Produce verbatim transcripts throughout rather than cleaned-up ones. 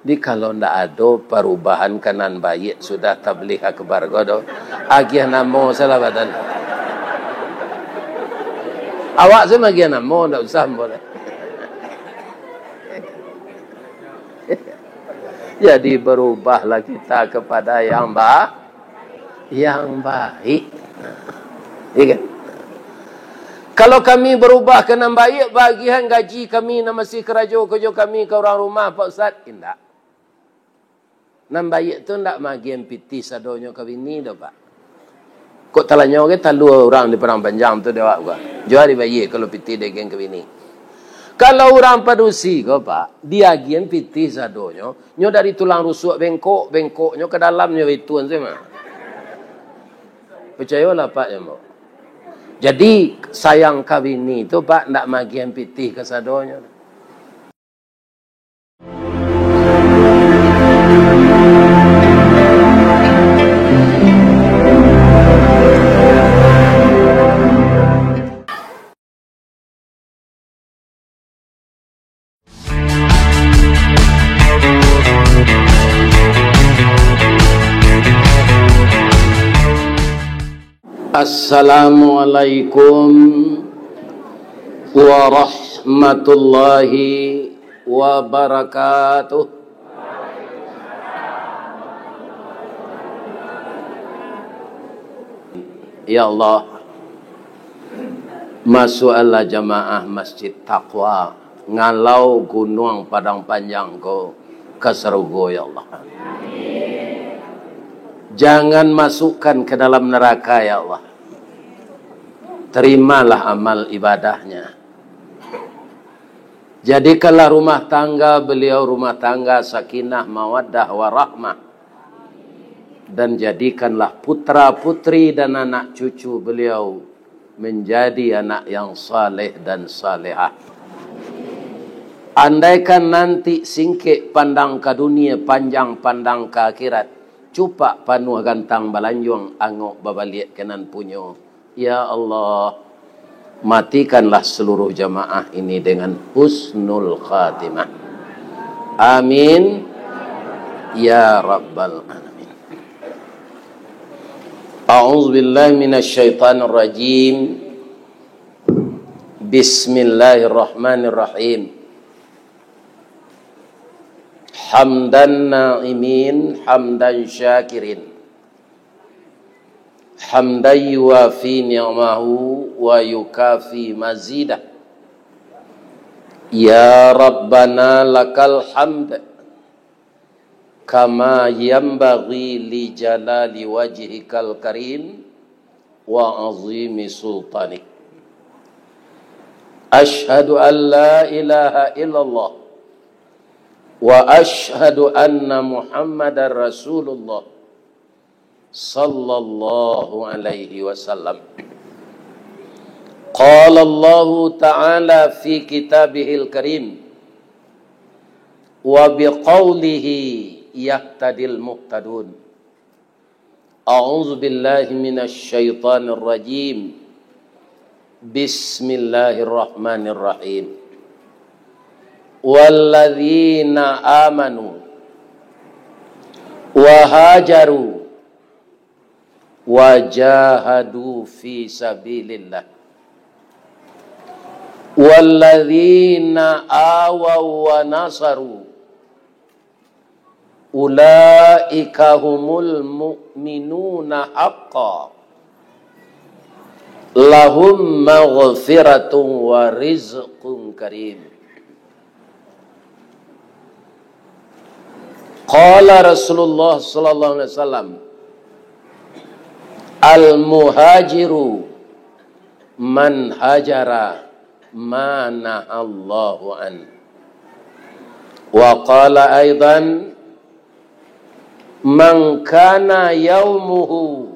Di kalau ndak ado parubahan ka nan baiak sudah tabligh akbar ko do, agiah namo salah batan. Awak se magiah namo, ndak usah ambo lah. Jadi, berubahlah kita kepada yang ba-, yang baik. Iya kan? Kalau kami berubah ka nan baiak, bagihan gaji kami nan masih karajo ko jo kami ka urang rumah, Pak Ustaz? Indak. Nan baiak tu ndak magiahan pitih sadonyo ka bini doh, Pak. Kok talanyau ge talua urang di Padang Panjang tu dek awak ko. Jua dibayia kalau pitih diagiahan ka bini. Kalau urang padusi ko, Pak, diagiahan pitih sadonyo, nyo dari tulang rusuak bengkok, bengkoknyo ka dalamnyo baituan se mah. Picayolah, Pak, jo ambo. Jadi, sayang ka bini tu, Pak, ndak magiahan pitih kasadonyo. Assalamualaikum warahmatullahi wabarakatuh. Ya Allah, masuakkanlah jamaah Masjid Taqwa, Ngalau Gunuang Padang Panjang ko ka sarugo, ya Allah. Jangan masukkan ka dalam naraka, ya Allah. Terimalah amal ibadahnya. Jadikanlah rumah tangga beliau rumah tangga sakinah, mawaddah, warahmah. Dan jadikanlah putra-putri dan anak cucu beliau menjadi anak yang saleh dan salehah. Andaikan nanti singkek pandang ka dunia, panjang pandang ka akhirat, cupak panuah gantang balanjuang, angok babaliak ka nan punyo. Ya Allah, matikanlah seluruh jamaah ini dengan husnul khatimah. Amin. Ya Rabbal Alamin. A'udzubillahi minasyaitonirrajim. Bismillahirrahmanirrahim. Hamdan na'imin, hamdan syakirin. Hamdan yuwafi ni'mahu wa yukafi mazidah. Ya Rabbana lakal hamd. Kama yanbaghi li jalali wajhikal karim wa azimi sultanik. Asyhadu an la ilaha illallah wa asyhadu anna Muhammadar Rasulullah sallallahu alaihi wasallam. Qala Allahu ta'ala fi kitabihil karim, wa biqaulihi yahtadil muhtadun. A'udzu billahi minasy syaithanir rajim. Bismillahirrahmanirrahim. Walladzina amanu wa hajaru wa jahadu fi sabilillah. Walladzina awaw wa nasaru, ulaika humul mu'minuna haqqan. Lahum maghfiratun wa rizqun karim. Qala Rasulullah sallallahu alaihi wasallam, "Al-muhajiru man hajara ma nahallahu an." Wa qala aidan, "Man kana yaumuhu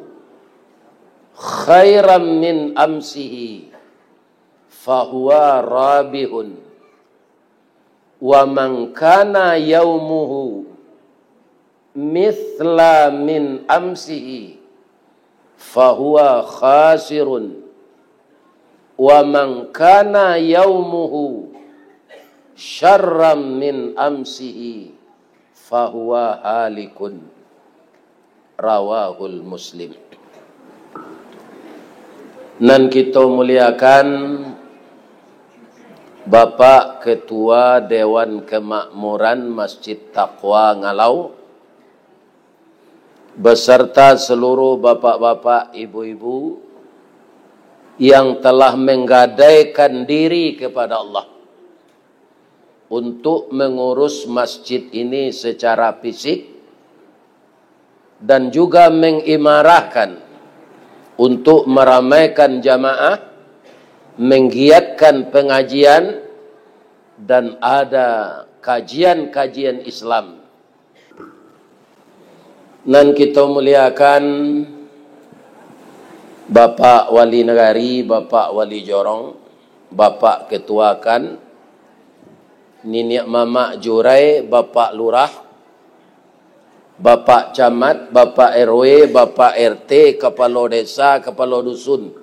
khairan min amsihi, fahuwa rabihun. Wa man kana yaumuhu mithla min amsihi, fahuwa khasirun. Wa man kana yaumuhu syarran min amsihi, fahuwa halikun. Rawahul Muslim. Nan kito muliakan, Bapak Ketua Dewan Kemakmuran Masjid Taqwa Ngalau, beserta seluruh bapak-bapak, ibu-ibu yang telah menggadaikan diri kepada Allah untuk mengurus masjid ini secara fisik dan juga mengimarahkan untuk meramaikan jamaah, menggiatkan pengajian, dan ada kajian-kajian Islam. Nan kito muliakan, Bapak Wali Nagari, Bapak Wali Jorong, Bapak Ketua kan, niniak mamak jurai, Bapak Lurah, Bapak Camat, Bapak R W, Bapak R T, Kapalo Desa, Kapalo Dusun,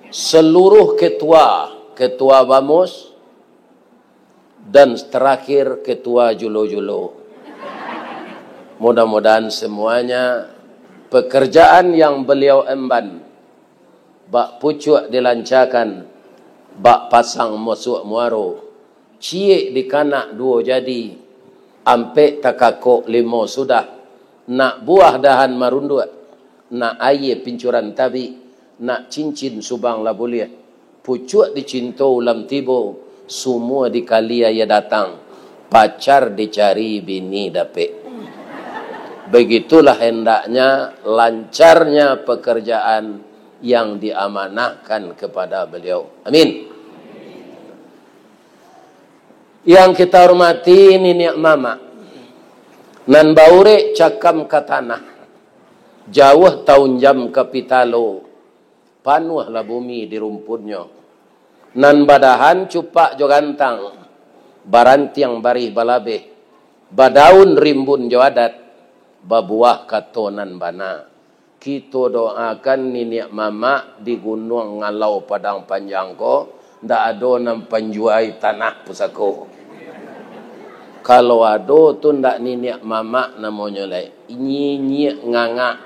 seluruh ketua, ketua bamus, dan terakhir ketua julo-julo. Mudah-mudahan semuanya pekerjaan yang beliau emban, bak pucuak dilancakan, bak pasang masuak muaro, ciek dikanak duo jadi, ampek takakok limo sudah, nak buah dahan marunduak, nak aia pincuran tabik, nak cincin subang lah buliah. Pucuak dicinto ulam tibo, sumua dikali aia datang, pacar dicari bini dapek. Begitulah hendaknya lancarnya pekerjaan yang diamanahkan kepada beliau. Amin. Yang kita hormati niniak mamak, nan baurek cakam ka tanah, jauah taunjam ka pitalo, panuahlah bumi di rumpunnyo. Nan badahan cupak jo gantang, barantiang barih balabeh, badaun rimbun jo adat, babuah kato nan bana. Kito doakan niniak mamak di Gunuang Ngalau Padang Panjang ko, ndak ado nan panjuai tanah pusako. Kalau ado tu ndak niniak mamak namonyo lai, nyinyik ngangak.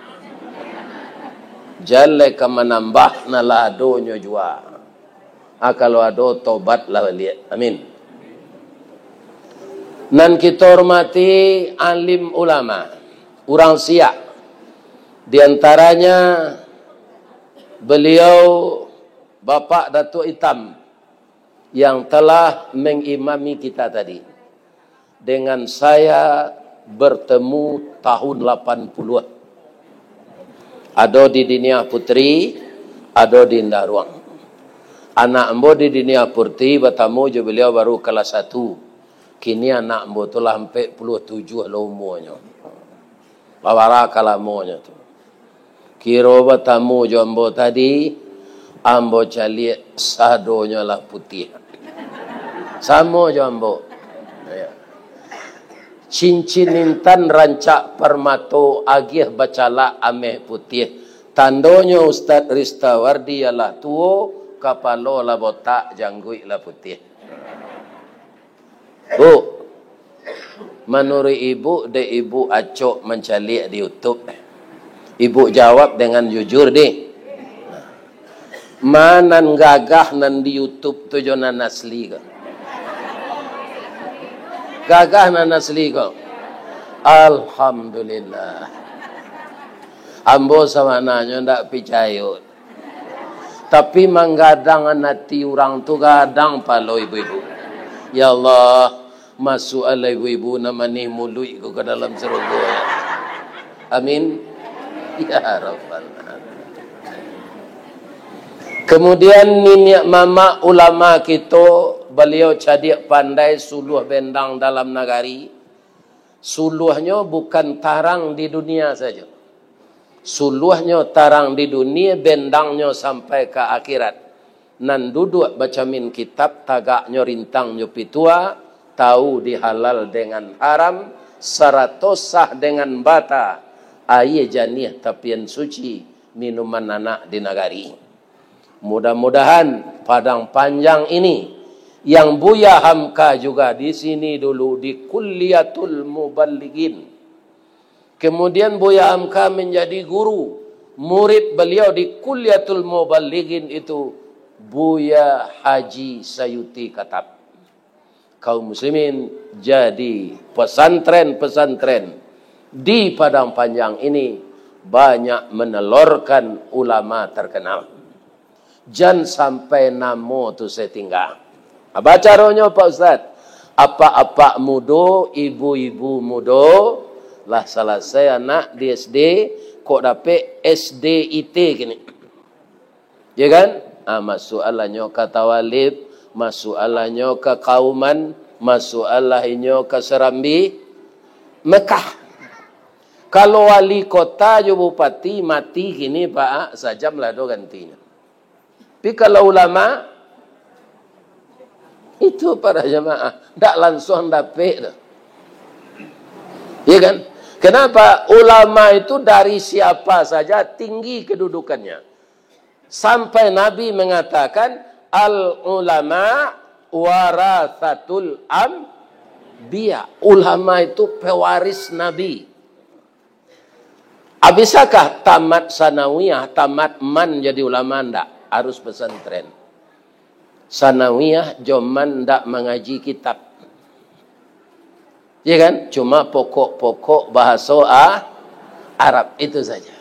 Jan lai ka manambah nan lah adonyo jua. Ah, kalau ado, tobatlah baliak. Amin. Nan kito hormati alim ulama, urang siak. Di antaranya beliau Bapak Datuk Itam yang telah mengimami kita tadi. Dengan saya bertemu tahun lapan puluh. Ado di Diniah Putri, ado di Indaruang. Anak ambo di Diniah Putri batamu jo baliau baru kalas satu. Kini anak ambo tu lah ampek puluah tujuah lah umuanyo. Babaralah lamonyo tu. Kiro batamu jo ambo tadi, ambo caliak sadonyo lah putiah. Samo jo ambo. Ya. Cincin intan rancak parmato, agiah bacalak ameh putiah. Tandonyo Ustaz Ristawardi alah tuo, kapalo lah botak, jangguik lah putiah. Bu, manuruik ibu, dek ibu acok mancaliak di YouTube. Ibu jawab dengan jujur, di. Ma nan gagah nan di YouTube tu jo nan asli ko? Gagah nan asli ko? Alhamdulillah. Ambo sabananyo ndak picayo. Tapi manggadang ati urang tu gadang palo ibu-ibu. Ya Allah, masuaklah ibu-ibu nan manih muluik ko ka dalam sarugo. Amin. Ya Rabbal Alamin. Kemudian niniak mamak ulama kito, baliau cadiak pandai, suluah bendang dalam nagari. Suluahnyo bukan tarang di dunia sajo. Suluahnyo tarang di dunia, bendangnyo sampai ka akhirat. Nan duduak bacamin kitab, tagaknyo rintang jo pitua, tahu di halal dengan haram, sarato sah dengan bata, aia janiah tapian suci, minuman anak di nagari. Mudah-mudahan Padang Panjang ini Yang Buya Hamka juga di sini dulu di Kulliyatul Muballighin. Kemudian Buya Hamka menjadi guru, murid beliau di Kulliyatul Muballighin itu Buya Haji Sayuti Katab. Kaum muslimin, jadi pesantren-pesantren di Padang Panjang ini banyak menelorkan ulama terkenal. Jan sampai namo tu satingga. Apa caronyo, Pak Ustaz? Apak-apak mudo, ibu-ibu mudo, lah salasai anak di S D, kok dapek S D I T kini. Ya kan? Ah, masuak lah nyo ka Tawalib, masuak lah nyo ka Kauman, masuak lah inyo ka Serambi, Mekah. Kalau wali kota jo bupati mati kini, Pak, sajam lah do gantinyo. Tapi kalau ulama, itu para jamaah, ndak lansuang dapek tu. Ya kan? Kenapa? Ulama itu dari siapa saja tinggi kedudukannya. Sampai Nabi mengatakan, "Al ulama warasatul anbiya." Ulama itu pewaris Nabi. Ah, bisakah tamat sanawiyah, tamat man jadi ulama? Ndak. Harus pesantren. Sanawiyah jo man ndak mangaji kitab. Ya kan? Cuma pokok-pokok bahaso, ah, Arab itu saja.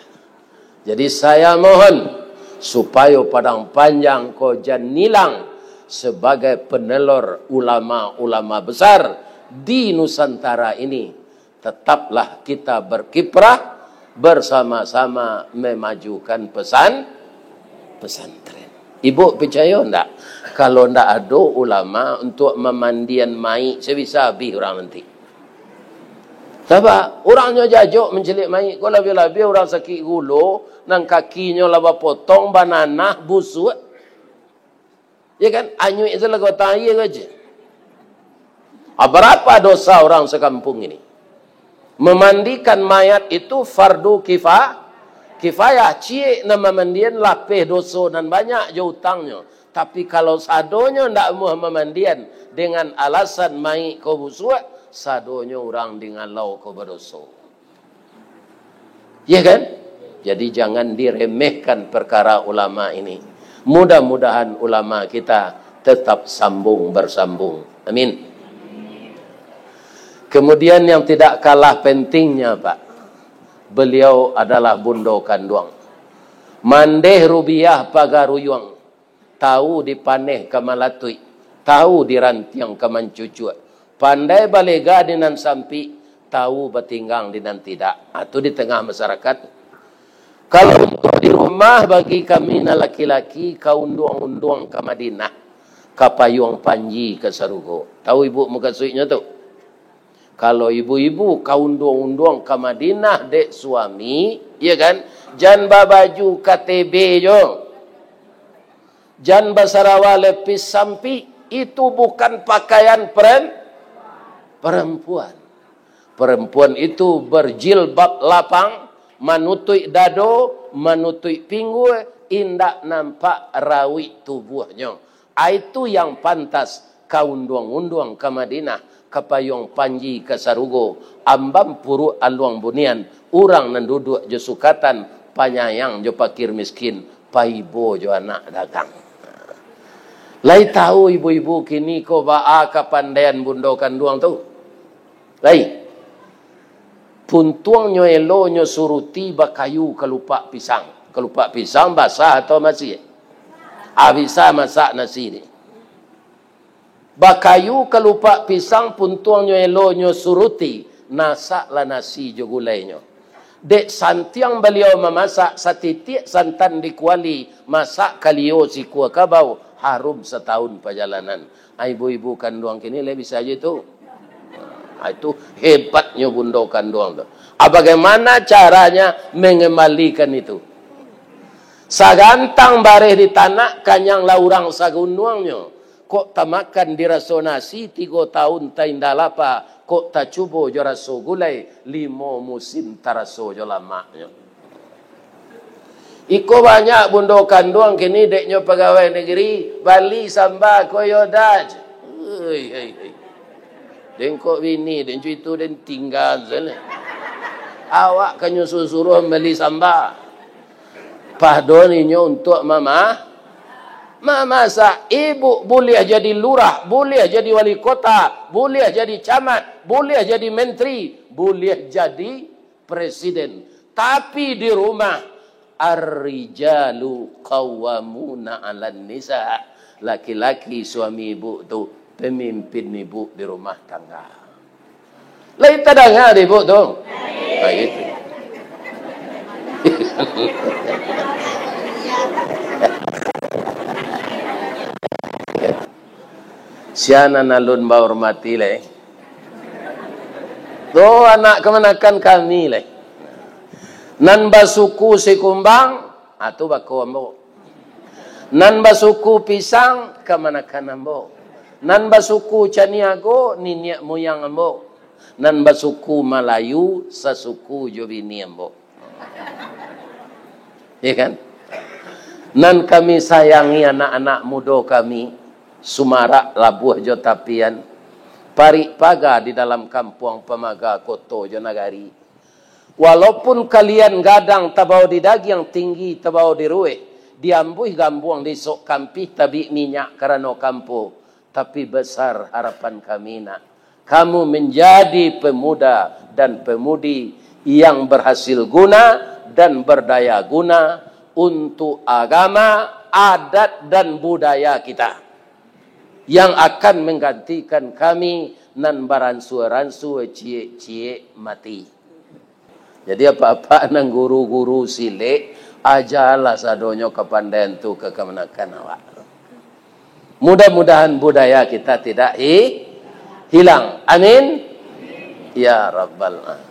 Jadi saya mohon supayo Padang Panjang ko jan ilang sebagai penelor ulama-ulama besar di Nusantara ini. Tetaplah kita berkiprah, bersama-sama memajukan pesan, pesantren. Ibu picayo ndak? Kalau ndak ado ulama untuk mamandian mayik, sabisa abih urang nanti. Sabab, urangnyo jajok mancaliak mayik ko, labiah-labiah urang sakik gulo, nan kakinyo lah bapotong, bananah, busuak. Ya kan? Anyuik salah kota aia ko aja. Ah, berapa dosa orang sekampung ini? Memandikan mayat itu fardu kifa-, kifayah. Ciek nan mamandian lapeh doso nan banyak jo utangnyo. Tapi kalau sadonyo ndak amuah mamandian dengan alasan mayik ko busuak, sadonyo urang di ngalau ko badoso. Ya kan? Jadi jangan diremehkan perkara ulama ini. Mudah-mudahan ulama kita tetap sambung bersambung. Amin. Kemudian yang tidak kalah pentingnya, Pak, beliau adalah bundo kanduang. Mandeh rubiah pagaruyuang. Tahu di paneh ka malatuik, tahu di rantiang ka mancucuak, pandai balega di nan sampik, tahu batinggang di nan tidak. Ah, tu di tengah masyarakat. Kalau untuk di rumah, bagi kami nan laki-laki, ka unduang-unduang ka Madinah, ka payuang panji ka sarugo. Tahu ibu mukasuiknyo tu? Kalau ibu-ibu ka unduang-unduang ka Madinah dek suami, ya kan? Jan babaju K T B jo. Jan basarawa lepis sampik, itu bukan pakaian peren-, perempuan. Perempuan itu berjilbab lapang, manutuik dado, manutuik pinggua, indak nampak rawik tubuahnyo. Itu yang pantas ka unduang-unduang ka Madinah, ka payuang panji ka sarugo, ambam puruak aluang bunian, urang nan duduak jo sukatan, panyayang jo pakir miskin, paibo jo anak dagang. Lai tahu ibu-ibu kini ko baa kapandaian bundo kanduang tu? Lai. Puntuangnyo elonyo suruti bakayu kalupak pisang. Kalupak pisang basah atau masih? Ah, bisa masak nasi ni. Bakayu kalupak pisang, puntuangnyo elonyo suruti, nasaklah nasi jo gulainyo. Dek santiang baliau mamasak, satitiak santan di kuali, masak kalio sikua kabau, harum satahun pajalanan. Ah, ibu-ibu kanduang kini lai bisa aja itu. Ah, itu hebatnyo bundo kanduang tu. Ah, bagaimana caranya mengembalikan itu? Sagantang bareh ditanak, kanyanglah urang sagunduangnyo. Kok tamakan diraso nasi, tigo tahun tainda lapa, kok tacubo jo raso gulai, limo musim taraso jo lamaknyo. Iko banyak bundo kanduang kini, dek nyo pagawai negeri, bali samba ko yo dah. Hei, hei, hei. Den kok bini, den cuito, den tingga sajo. Awak ka nyo suruah-suruah mambali samba. Padahal inyo untuak mama-, mamasak. Ibu buliah jadi lurah, buliah jadi wali kota, buliah jadi camat, buliah jadi menteri, buliah jadi presiden. Tapi di rumah, ar-rijalu qawwamuna 'alan nisa. Laki-laki suami ibu tu pemimpin ibu di rumah tangga. Lai tadanga dek ibu tu? Nah, itu. Sia nan alun bahormati lai. Tu anak kamanakan kami lai. Nan basuku Sikumbang, ah, tu bako ambo. Nan basuku Pisang, kamanakan ambo. Nan basuku Caniago, niniak muyang ambo. Nan basuku Malayu, sasuku jo bini ambo. Ya kan? Nan kami sayangi anak-anak mudo kami, sumarak labuah jo tapian, parik paga di dalam kampuang, pamaga koto jo nagari. Walaupun kalian gadang tabao di dagiang, tinggi tabao di ruweh, diambuih gambuang di isok kampih, tabik minyak karano kampo, tapi besar harapan kami, nak, kamu menjadi pemuda dan pemudi yang berhasil guna dan berdaya guna untuk agama, adat, dan budaya kita, yang akan menggantikan kami nan baransua-ransua ciek-ciek mati. Jadi, apak-apak nan guru-guru silek, ajalah sadonyo kapandaian tu ka kamanakan awak. Mudah-mudahan budaya kita tidak hi-, hilang. Amin. Ya Rabbal Alamin.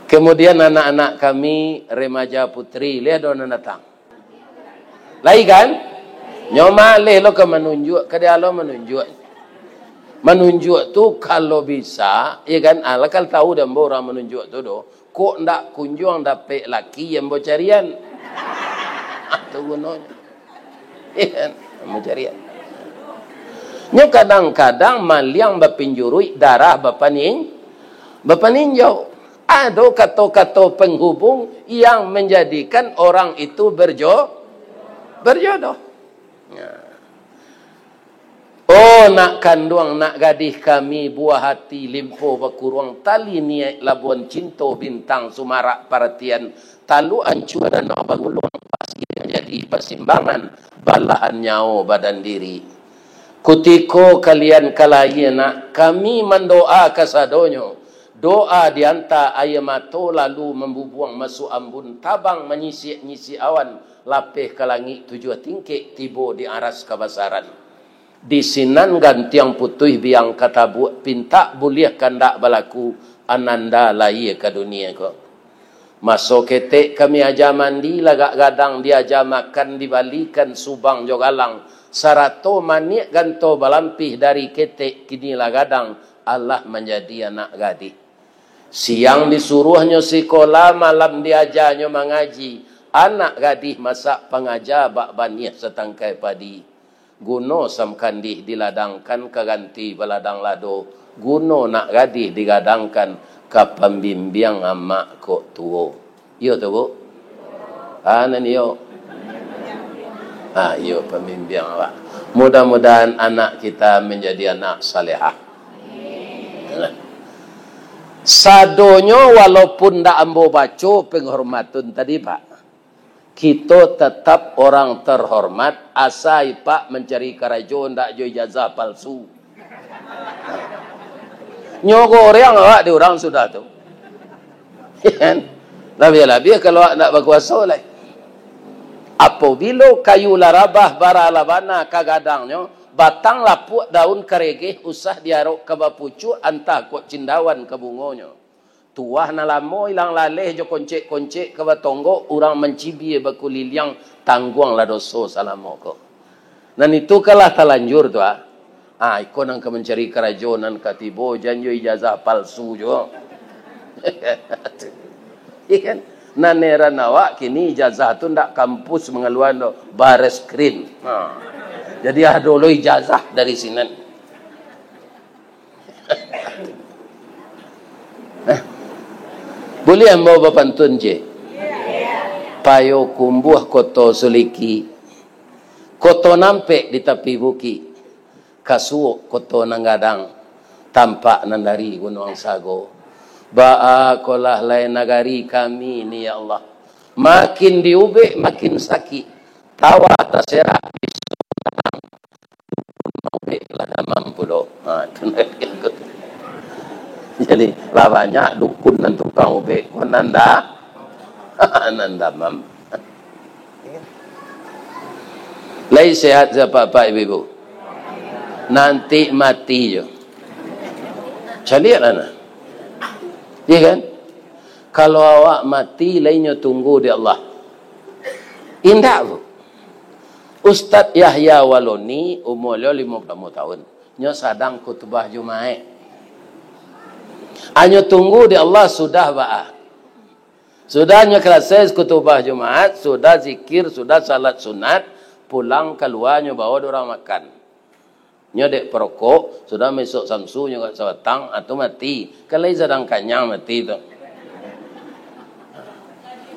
Kemudian anak-anak kami, remaja putri, lihat dong nan datang. Lai kan? Nyo maleh lo ka manunjuak, ka dia lo manunjuak. Manunjuak tu kalau bisa, ya kan? Alah, kalau tahu dah ambo urang manunjuak tu doh, kok ndak kunjuang dapek laki yang ambo carian. Ah, tu gunonyo. Ya kan? Ambo carian. Nyo kadang-kadang maliang bapinjuruik, darah bapanin-, bapaninjau. Ado kato-kato penghubung yang menjadikan orang itu berjo-, berjodoh. Ya. Oh, nak kanduang, nak gadih kami, buah hati limpo bakuruang, tali niaik labuan cinto, bintang sumarak paratian, taluk ancua danau baguluang, pasir jadi pasimbangan, balahan nyawo badan diri. Kutiko kalian ka lahia, nak, kami mandoa kasadonyo. Doa dianta aia mato, lalu mambubuang masuak ambun, tabang manyisiak-nyisiak awan, lapeh ka langik tujuah tingkek, tibo di aras kabasaran. Di sinan gantiang putuih biang katabuak, pintak buliah kandak balaku, ananda lahia ka dunia ko. Maso ketek kami aja mandi, lagak gadang diaja makan, dibalikan subang jo galang, sarato maniak ganto balampih dari ketek, kini lah gadang, alah manjadi anak gadih. Siang disuruahnyo sikola, malam diajanyo mangaji, anak gadih masak pangaja bak baniah satangkai padi. Guno samkandih diladangkan ka ganti baladang lado, guno nak gadih digadangkan ka pambimbiang amak kok tuo. Iyo tu, Bu? Ah, nan iyo. Ah, iyo, pambimbiang awak. Mudah-mudahan anak kita menjadi anak salehah. Sadonyo walaupun ndak ambo baco penghormatan tadi, Pak, kito tetap orang terhormat, asa ipak mancari karajo ndak jo ijazah palsu. Nyo goreng awak di urang sudah tu. Kan? Labiah-labiah kalau awak ndak bakuaso lai. Apobilo kayu lah rabah, bara lah bana ka gadangnyo, batang lapuak daun karegeh usah diarok ka bapucuak, antah kok cindawan ka bungonyo. Tuah nan lamo ilang laleh jo koncek-koncek ka batonggok, urang mancibia bakuliliang, tangguanglah doso salamo ko. Nan itu kan lah talanjur tu, ah. Ah, iko nan ka mancari karajo nan ka tibo, jan jo ijazah palsu juo. Iya kan? Nan heran awak, kini ijazah tu ndak kampus mangaluan doh, bareskrim. Ha. Jadi ado lo ijazah dari sinan. Buliah ambo bapantun, je? Payokumbuah Koto Suliki, Koto Nampek di tapi bukik, Kasuok Koto Nan Gadang, tampak nan dari Gunuang Sago. Baa kolah lai nagari kami ni, ya Allah. Makin diubek, makin sakik. Tawa taserak, bisu datang. Ubek lah damam pulo. Ha, tu. Jadi, lah banyak dukun nan tukang ubek ko nan da-, nan damam. Lai sehat sapak-apak ibu-ibu? Nanti mati jo. Caliaklah nah. Iya kan? Kalau awak mati, lai nyo tunggu di Allah? Indak, Bu. Ustaz Yahya Waloni, umur beliau limo puluah limo tahun. Nyo sadang khutbah Jumaik. Anyo tunggu di Allah sudah baa. Sudah nyo kalasai khutbah Jumaat, sudah zikir, sudah salat sunat, pulang kalua nyo bawa dek urang makan. Nyo dek parokok, sudah maisok samsu nyo agak sabatang, ah, tu mati. Kan lai sadang kanyang mati tu.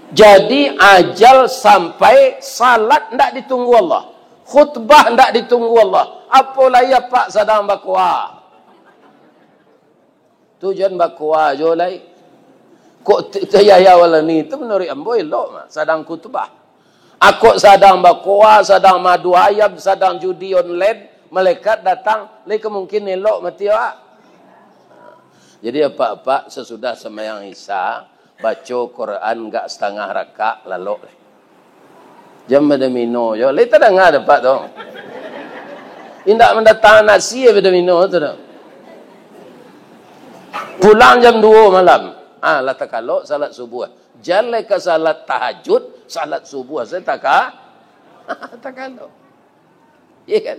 Jadi, ajal sampai, salat ndak ditunggu Allah. Khutbah ndak ditunggu Allah. Apo lai apak sadang bakoa. Tu jan bakoa jo lai. Kok t-, t-, Yahya Waloni tu manuruik ambo elok mah, sadang khutbah. Akok sadang bakoa, sadang madu ayam, sadang judi online, malaikat datang, lai ka mungkin elok mati awak. Jadi apak-apak sasudah sambayang Isya, baco Quran gak satangah rakak, lalok lai. Jam badomino jo. Lai tadanga dek apak tu? Indak mandatang nasi badomino tu doh. Pulang jam duo malam. Ah, lah takalok salat subuah. Jan lai ka salat tahajud, salat subuah sajo taka-, takalok. Iya kan?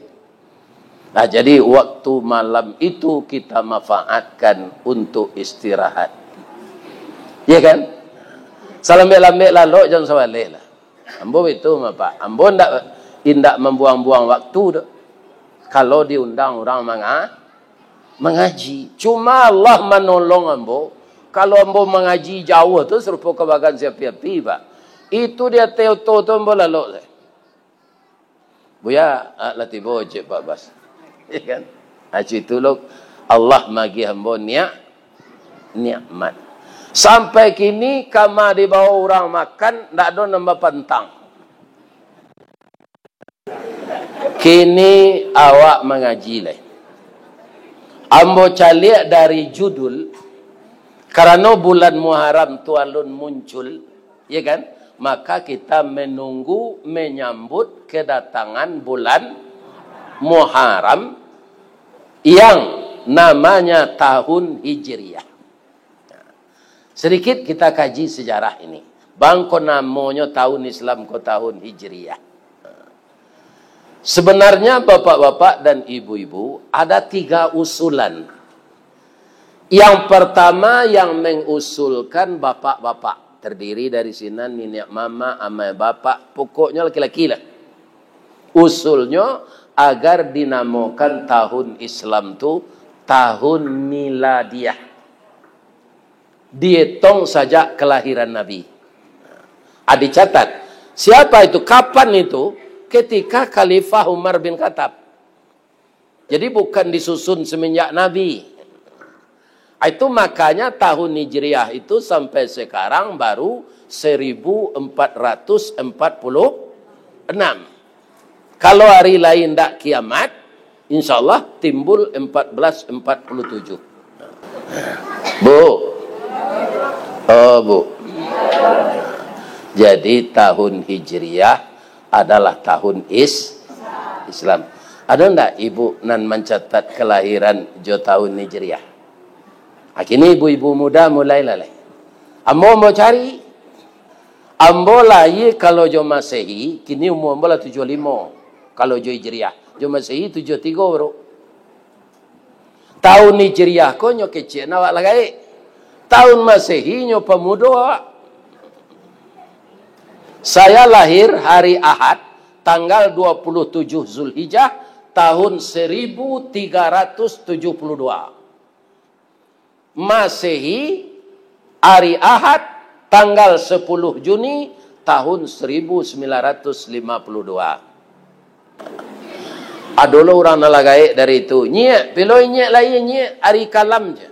Nah, jadi waktu malam itu kita manfaatkan untuk istirahat. Iya kan? Salambek-lambek lalok, jan sabaleh lah. Ambo itu mah, Pak. Ambo ndak, indak mambuang-buang waktu doh. Kalau diundang urang manga-, mangaji. Cuma Allah manolong ambo. Kalau ambo mangaji jauah tu, sarupo kabagan si api-api, Pak. Itu di ateh oto tu ambo lalok sajo. Buya, ah, lah tibo ojek Pak Bas. Iya kan? Ah, situ lo Allah magiah ambo niak-, nikmat. Sampai kini, kama dibawa urang makan, ndak ado nan bapantang. Kini awak mangaji lai. Ambo caliak dari judul, karano bulan Muharram tu alun muncul, ya kan? Maka kita menunggu menyambut kedatangan bulan Muharram yang namanya tahun Hijriah. Sedikit kita kaji sejarah ini. Bang, ko namonyo tahun Islam, ko tahun Hijriah. Sebenarnya, bapak-bapak dan ibu-ibu, ada tiga usulan. Yang pertama yang mengusulkan bapak-bapak, terdiri dari sinan niniak mamak, amai bapak, pokoknyo laki-laki lah. Usulnyo agar dinamokan tahun Islam tu tahun miladiah. Dietong sajak kelahiran Nabi. Ah, dicatat, siapa itu, kapan itu? Ketika Khalifah Umar bin Khattab. Jadi, bukan disusun semenjak Nabi. Itu makanya tahun Hijriah itu sampai sekarang baru seribu empat ratus empat puluh enam. Kalau hari lain ndak kiamat, insya Allah timbul empat belas empat puluh tujuh. Bu. Oh, Bu. Jadi, tahun Hijriah adalah tahun is-, Islam. Ada ndak ibu nan mancatat kelahiran jo tahun Hijriah? Ah, kini ibu-ibu muda mulailah lai. Ambo, ambo cari. Ambo lahia kalau jo Masehi, kini umua ambo lah tujuah limo. Kalau jo Hijriah, jo Masehi tujuah tigo baru. Tahun Hijriah ko nyo kecek awak lah gaek. Tahun Masehi nyo pamudo awak. Saya lahir hari Ahad, tanggal dua puluh tujuh Zulhijjah, tahun seribu tiga ratus tujuh puluh dua. Masehi, Ari Ahad, tanggal sapuluah Juni tahun saribu sambilan ratus lima puluah dua. Ado lo urang nan lah gaek dari tu. Nyiak, piloi nyiak lai, nyiak ari kalam je.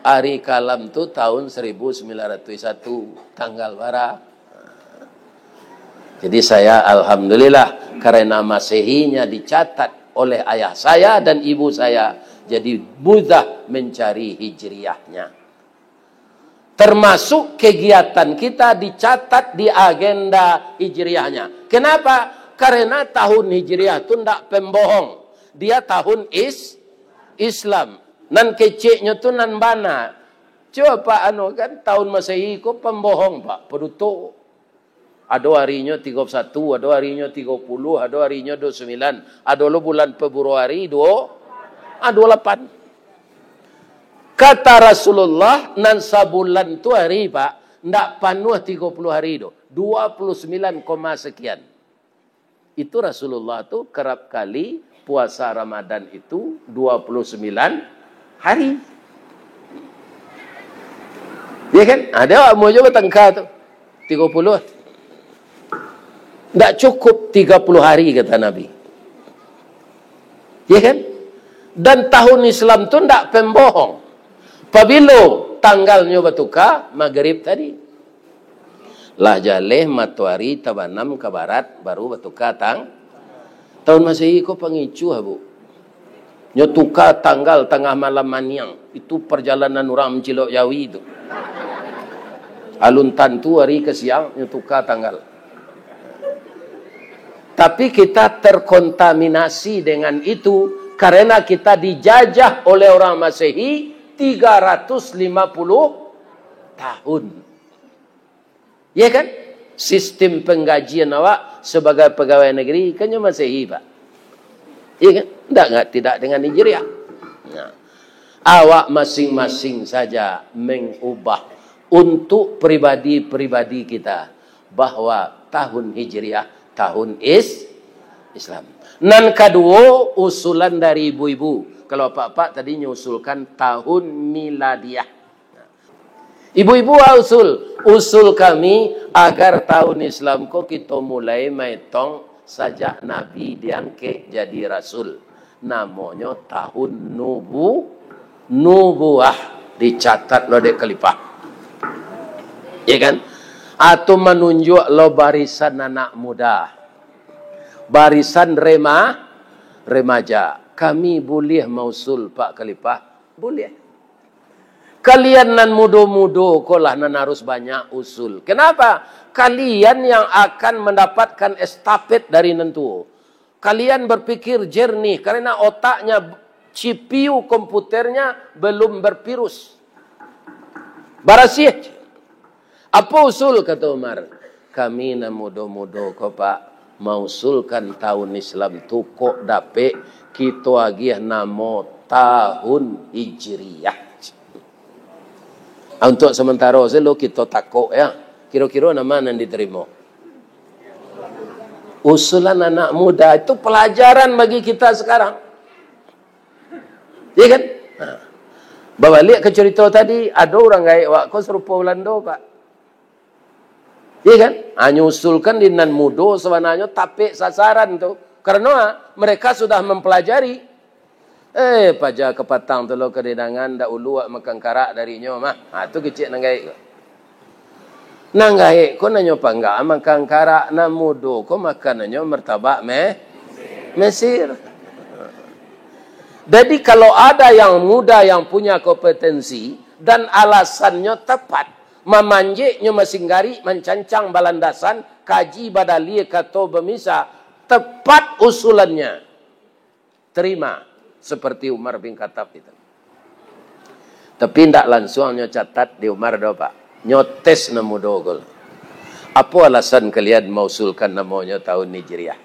Ari kalam tu tahun saribu sambilan ratus satu, tanggal bara? Jadi saya, alhamdulillah, karena Masehinya dicatat oleh ayah saya dan ibu saya, jadi mudah mencari Hijriahnya. Termasuk kegiatan kita dicatat di agenda Hijriahnya. Kenapa? Karena tahun Hijriah tu ndak pembohong. Dia tahun is-, Islam. Nan keceknyo tu nan bana. Cubo, Pak, anu kan, tahun Masehi ko pembohong, Pak, paduto. Ado arinyo tigo puluah satu, ado arinyo tigo puluah, ado arinyo duo puluah sambilan, ado lo bulan Februari duo, ah, duo puluah lapan. Kata Rasulullah, nan sabulan tu ari, Pak, ndak panuah tigo puluah ari doh, dua puluah sambilan koma sekian. Itu Rasulullah tu kerap kali puasa Ramadan itu dua puluah sambilan hari. Ya kan? Ada awak mau juga tangka tu. Tigo puluah. Ndak cukup tiga puluh hari, kata Nabi. Ya kan? Dan tahun Islam tu ndak pembohong. Pabilo tanggalnyo batuka, magrib tadi. Lah jaleh matoari tabanam ka barat, baru batuka tang-, tahun Masehi ko pangicuah, Bu. Nyo tuka tanggal tangah malam maniang. Itu parjalanan urang mancilok jawi tu. Alun tantu ari ka siang, nyo tuka tanggal. Tapi kita terkontaminasi dengan itu, karena kita dijajah oleh orang Masehi tiga ratus lima puluh tahun. Ya kan? Sistem penggajian awak sebagai pegawai negeri, kan nyo Masehi, Pak. Ya kan? Ndak, ndak, tidak dengan Hijriah. Nah, awak masing-masing saja mengubah untuk pribadi-pribadi kita bahwa tahun Hijriah, tahun is-, Islam. Nan kaduo, usulan dari ibu-ibu. Kalau apak-apak tadi nyo usulkan tahun miladiah. Ibu-ibu, ah, usul, usul kami agar tahun Islam ko kito mulai maetong sajak Nabi diangkek jadi rasul. Namonyo tahun nubu-, nubuah, dicatat lo dek khalifah. Ya kan? Atau manunjuak lo barisan anak muda. Barisan rema-, remaja. Kami buliah mausul, Pak Khalifah? Buliah. Kalian nan mudo-mudo ko lah nan harus banyak usul. Kenapa? Kalian yang akan mendapatkan estafet dari nan tuo. Kalian berpikir jernih karena otaknya, C P U komputernya belum bervirus. Barasiah. Apo usul, kato Umar? Kami nan mudo-mudo ko, Pak, mausulkan tahun Islam tu kok dapek kito agiah namo tahun Hijriah. Untuk sementaro selo kito takok, ya. Kiro-kiro nan ma nan diterimo? Usulan anak muda itu pelajaran bagi kita sekarang. Ya kan? Nah. Babaliak ka carito tadi, ado urang gaek wak ko sarupo Balando, Pak. Ya kan? Hanyo usulkan di nan mudo sabananyo tapek sasaran tu. Karano, ah, mereka sudah mempelajari. Eh, paja kapatang tu lo ka didangan, dak ulu wak makan karak darinyo mah. Ha, tu kecek nan gaek ko. Nan gaek ko nanyo pangga makan karak, nan mudo ko makan nanyo martabak Me-, Mesir. Jadi, kalau ada yang muda yang punya kompetensi dan alasannyo tepat, mamanjeknyo masin garik, mancancang balandasan, kaji badalie kato bamisa, tepat usulannya. Terima, seperti Umar bin Khattab itu. Tapi ndak lansuang nyo catat di Umar doh, Pak. Nyo tes nan mudo ko. Apo alasan kalian mausulkan namonyo tahun Hijriah?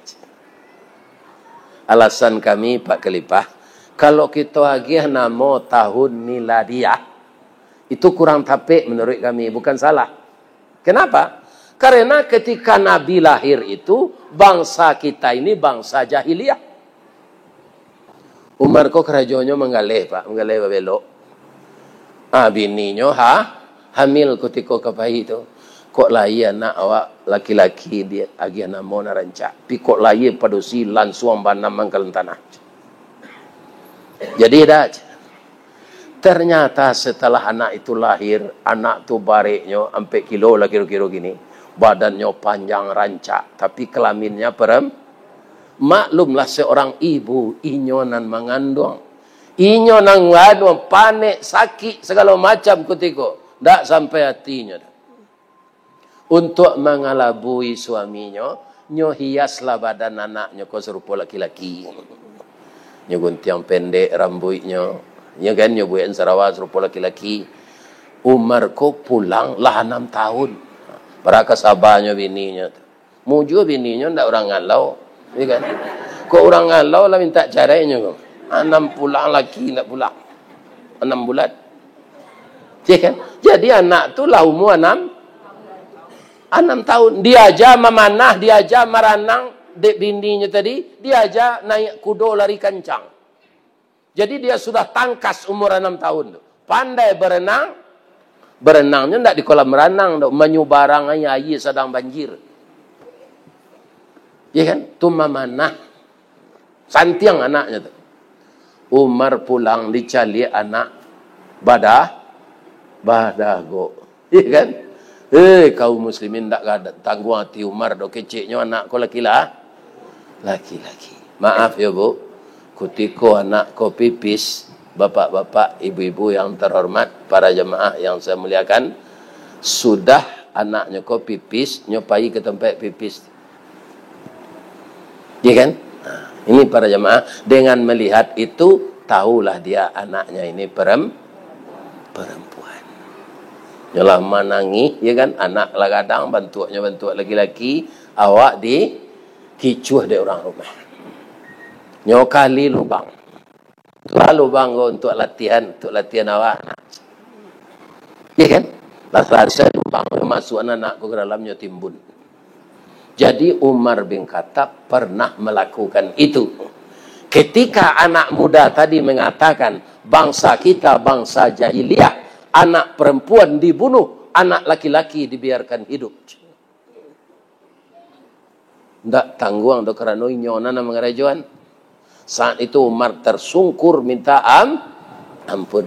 Alasan kami, Pak Khalifah, kalau kito agiah namo tahun miladiah, itu kurang tapek menurut kami, bukan salah. Kenapa? Karena ketika Nabi lahir itu, bangsa kita ini bangsa jahiliyah. Umar ko karajonyo manggaleh, Pak, manggaleh babelok. Ah, bininyo ha, hamil kutiko ka pai tu. Kok lahia anak awak laki-laki, diagiah namo nan rancak. Pi kok lahia padusi, lansuang banam mangkalan tanah. Jadi dak. Ternyata setelah anak itu lahir, anak tu bareknyo ampek kilo lah kiro-kiro gini. Badannyo panjang rancak, tapi kelaminnyo perem-, maklumlah seorang ibu, inyo nan manganduang. Inyo nan ngandung, panek, sakik, sagalo macam kutiko. Ndak sampai atinyo doh. Untuak mangalabui suaminyo, nyo hiaslah badan anaknyo ko sarupo laki-laki. Nyo guntiang pendek rambuiknyo, nyo kan, nyo buekan sarawa sarupo laki-laki. Umar ko pulang lah anam tahun. Bara ka sabanyo bininyo tu. Mujua bininyo ndak urang galau, ya kan? Kok urang galau lah minta carainyo ko. Anam pulang laki ndak pulang. Anam bulan. Ya kan? Jadi anak tu lah umur anam, anam tahun. Diaja mamanah, diaja maranang dek bininyo tadi, diaja naik kudo lari kancang. Jadi dia sudah tangkas umur anam tahun tu. Pandai berenang. Berenangnyo ndak di kolam renang tu, manyubarang aia, aia sadang banjir. Ya kan? Tu mamanah. Santiang anaknyo tu. Umar pulang dicaliak anak badah, badagok. Iya kan? Eh, kaum muslimin ndak kada tangguang ati Umar doh, keceknyo anak ko laki-la-, laki-laki. Maaf yo, Bu. Kutiko anak ko pipis, bapak-bapak, ibu-ibu yang terhormat, para jamaah yang saya muliakan, sudah anaknyo ko pipis, nyo pai ka tampek pipis. Ya kan? Nah, ini para jamaah, dengan melihat itu, tahulah dia anaknya ini perem-, perempuan. Nyolah manangih, ya kan? Anak lah gadang, bantuaknyo bantuak laki-laki, awak dikicuah dek urang rumah. Nyo kali lubang. Itulah lubang ko untuak latihan, untuak latihan awak. Ya kan? Lah salasai lubang, masuakan anak ko ka dalamnyo timbun. Jadi Umar bin Khattab pernah melakukan itu. Ketika anak muda tadi mengatakan, "Bangsa kita bangsa jahiliyah, anak perempuan dibunuh, anak laki-laki dibiarkan hidup." Ndak tangguang doh, karano inyo nan mangarajoan. Saat itu Umar tersungkur minta am-, ampun.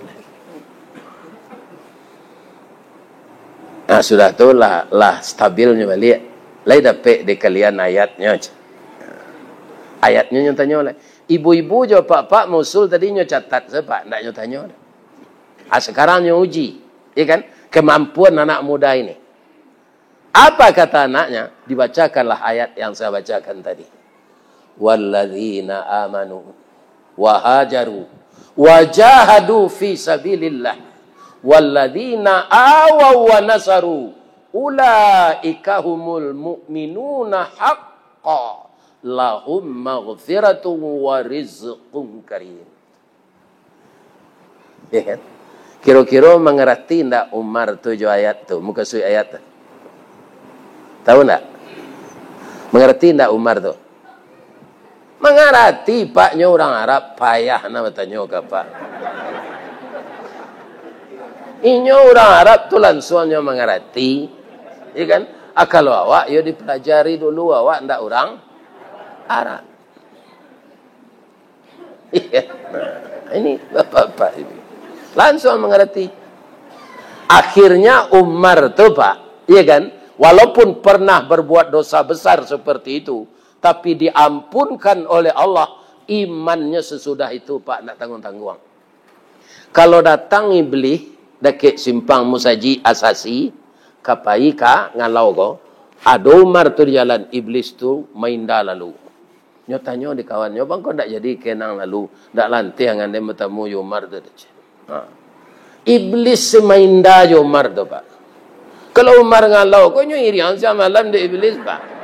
Nah, sudah tu lah, lah stabilnyo baliak. Lai dapek di kalian ayatnyo. Ayatnyo nyo tanyo lah. Ibu-ibu jo apak-apak mausul tadi nyo catat sajo, Pak, ndak nyo tanyo. Ah, sekarang nyo uji, ya kan, kemampuan anak muda ini. Apa kata anaknya? Dibacakanlah ayat yang saya bacakan tadi. "Walladzina amanu wa hajaru wa jahadu fi sabilillah, walladzina awaw wa nasaru, ulaika humul mu'minuna haqqa, lahum maghfiratun wa rizqun karim." Ya kan? Kiro-kiro mangarati ndak Umar tu jo ayat tu, mukasuik ayat tu? Tahu ndak? Mangarati ndak Umar tu? Mangarati, Pak, nyo urang Arab, payah nak batanyo ka Pak. Inyo urang Arab tu lansuang nyo mangarati, ya kan? Ah, kalau awak, yo dipelajari dulu, awak ndak urang Arab. Iya. Nah, ini bapak-bapak ini. Langsung mengerti. Akhirnya Umar tu, Pak, iya kan, walaupun pernah berbuat dosa besar seperti itu, tapi diampunkan oleh Allah, imannya sesudah itu, Pak, ndak tangguang-tangguang. Kalau datang iblis dakek simpang Musajik Asasi, ka pai ka Ngalau ko, ado Umar tu di jalan, iblis tu mainda lalu. Nyo tanyo di kawannyo, "Bang, kok ndak jadi kenang lalu, ndak lanteh angan den batamu jo Umar tu?" Ha. Iblis se mainda jo Umar tu, Pak. Kalau Umar Ngalau, kok nyo iriang siang malam dek iblis, Pak.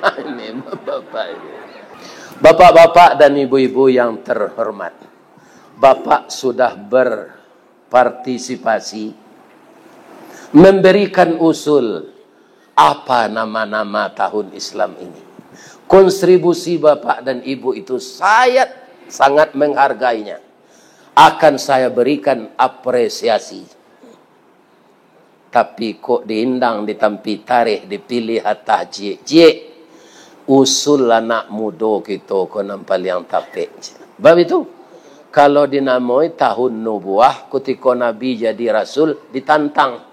Ini bapak-bapak ini. Bapak-bapak dan ibu-ibu yang terhormat, Bapak sudah berpartisipasi, memberikan usul apa nama-nama tahun Islam ini. Kontribusi Bapak dan Ibu itu sangat, sangat menghargainya. akan saya berikan apresiasi. Tapi kok diindang, ditampi tareh, dipilih atah ciek-ciek, usul anak mudo kito ko nan paliang tapek. Bab itu, kalau dinamoi tahun nubuah, kutiko Nabi jadi rasul, ditantang.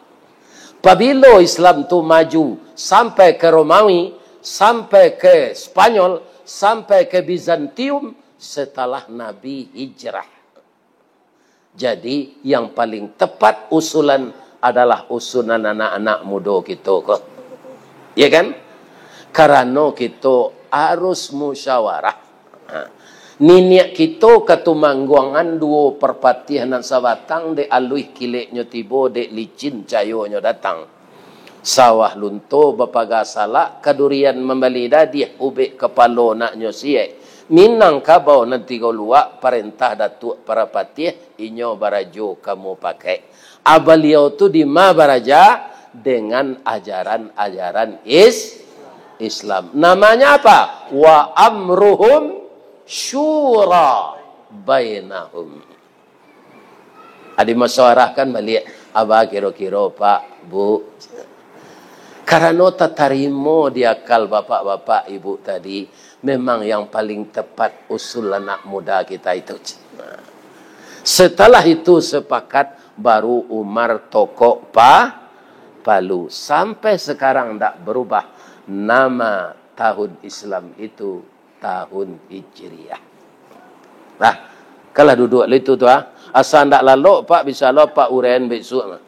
Pabilo Islam tu maju sampai ke Romawi, sampai ke Spanyol, sampai ke Bizantium, setelah Nabi hijrah. Jadi, yang paling tepat usulan adalah usulan anak-anak mudo kito ko. Ya kan? Karano kito harus musyawarah. Ha. Niniak kito Katumangguangan duo Parpatiah nan sabatang, dek aluih kileknyo tibo, dek licin cayonyo datang. Sawah lunto bapaga salak, kadurian mambali dadiah, ubek kapalo naknyo siek. Minangkabau nan tigo luak, parentah Datuak Parapatiah, inyo barajo ka mupakaik. A baliau tu dima baraja? Dengan ajaran-ajaran is-, Islam. Namanya apa? Wa amruhum syura bainahum. Adi musyawarahkan baliak, Abah, kiro-kiro, Pak, Bu. Karano tatarimo di akal bapak-bapak, ibu tadi, memang yang paling tepat usul anak muda kita itu. Setelah itu sepakat, baru Umar tokok pa-, palu. Sampai sekarang ndak berubah nama tahun Islam itu tahun Hijriah. Nah, kalah duduk lah itu tu, ah. Asa ndak lalok, Pak, bisa lo Pak uren besok mah.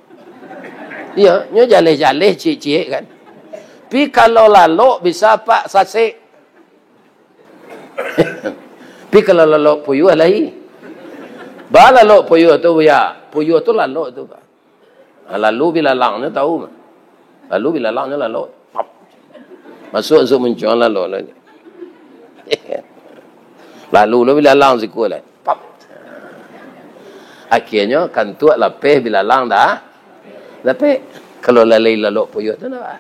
Iyo, nyo jaleh-jaleh ciek-ciek kan. Pi kalau lalok bisa Pak sasek. Pi kalau lalok puyuah lai. Ba lalok puyuah tu, ya. Puyuah tu lalok tu, Pak. Ha, lalu bilalangnyo tahu mah. Lalu bilalangnyo lalok. Pap. Masuk, masuk muncuang lalok lah. Lalu lo bilalang siko lah. Pap. Akhirnyo kantuak lapeh bilalang dah. Lapeh. Kalau lalai lalok puyuah tu nak.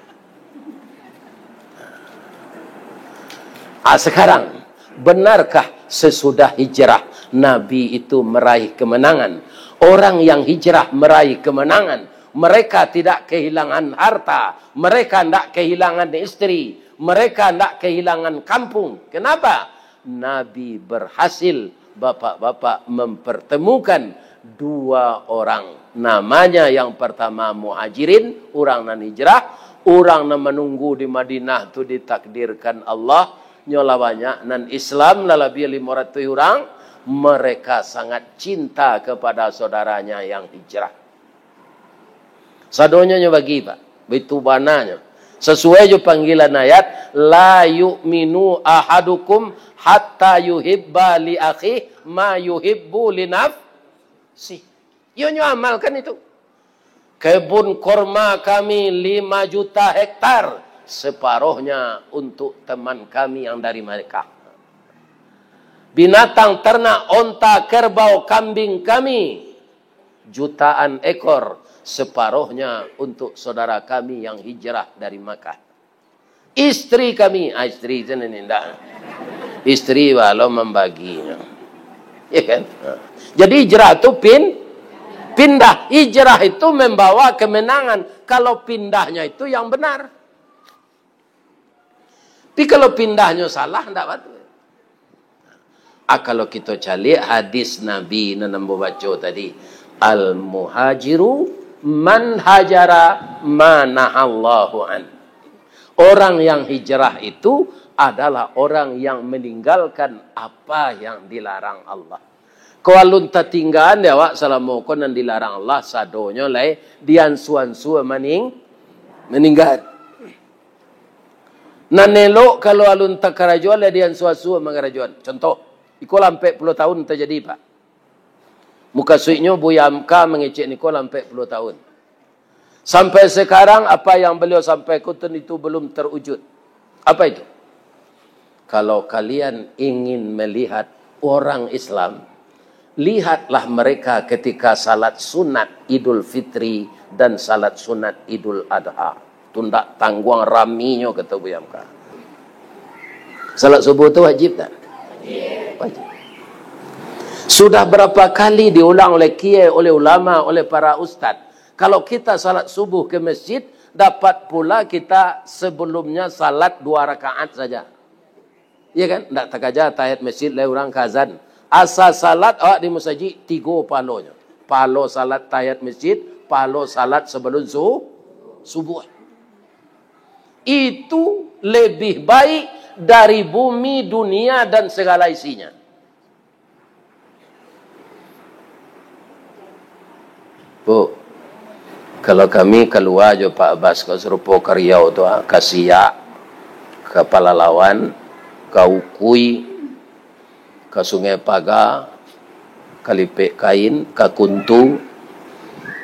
Ah, sekarang, benarkah sesudah hijrah Nabi itu meraih kemenangan? Orang yang hijrah meraih kemenangan. Mereka tidak kehilangan harta, mereka ndak kehilangan isteri, mereka ndak kehilangan kampung. Kenapa? Nabi berhasil, bapak-bapak, mempertemukan dua orang. Namanya yang pertama Muhajirin, urang nan hijrah, urang nan manunggu di Madinah tu ditakdirkan Allah, nyo lah banyak nan Islam, lah labiah limo ratuih urang, mereka sangat cinta kepada saudaranya yang hijrah. Sadonyo nyo bagi, Pak. Baitu bananyo. Sasuai jo panggilan ayat, "La yu'minu ahadukum hatta yuhibba li akhihi ma yuhibbu li nafsih." Iyo nyo amalkan itu. Kebun korma kami lima juta hektar, separohnya untuk teman kami yang dari Mekah. Binatang ternak, onta, kerbau, kambing kami, jutaan ekor, separohnya untuk saudara kami yang hijrah dari Makkah. Istri kami, ah, istri tu ni ndak. Istri walau mambaginyo. Ya kan? Ha. Jadi hijrah tu pin-, pindah. Hijrah itu membawa kemenangan. Kalau pindahnya itu yang benar. Tapi kalau pindahnyo salah, ndak batua. Ah, kalau kito caliak hadis Nabi nan ambo baco tadi, "Al-muhajiru man hajara ma nahallahu an." Orang yang hijrah itu adalah orang yang meninggalkan apa yang dilarang Allah. Ko alun tatinggaan dek awak salamo ko nan dilarang Allah, sadonyo lai diansua-ansua maning-, maninggaan. Nan elok kalau alun takarajoan, lah diansua-ansua mangarajoan. Contoh, iko lah ampek puluah tahun tajadi, Pak. Mukasuiknyo, Buya Hamka mangecek niko lah ampek puluah tahun. Sampai sekarang, apa yang beliau sampaikan itu belum terwujud. Apa itu? Kalau kalian ingin melihat orang Islam, lihatlah mereka ketika salat sunat Idul Fitri dan salat sunat Idul Adha. Tu ndak tangguang raminyo, kato Buya Hamka. Salat subuh tu wajib tak? Wajib. Sudah berapa kali diulang oleh kiai, oleh ulama, oleh para ustaz. Kalau kita salat subuh ke masjid, dapat pula kita sebelumnya salat dua rakaat saja. Iya kan? Ndak takaja tahiyat masjid lai urang ka azan. Asa salat awak di masajik, tigo pahalonyo. Pahalo salat tahiyat masjid, pahalo salat sebelum su-, subuh. Itu lebih baik dari bumi, dunia, dan segala isinya. Bu, kalau kami kalua jo Pak Bas ka sarupo ka Riau tu, ah, ka Siak, ka Palalawan, ka Ukui, ka Sungai Paga, ka Lipek Kain, ka Kuntu,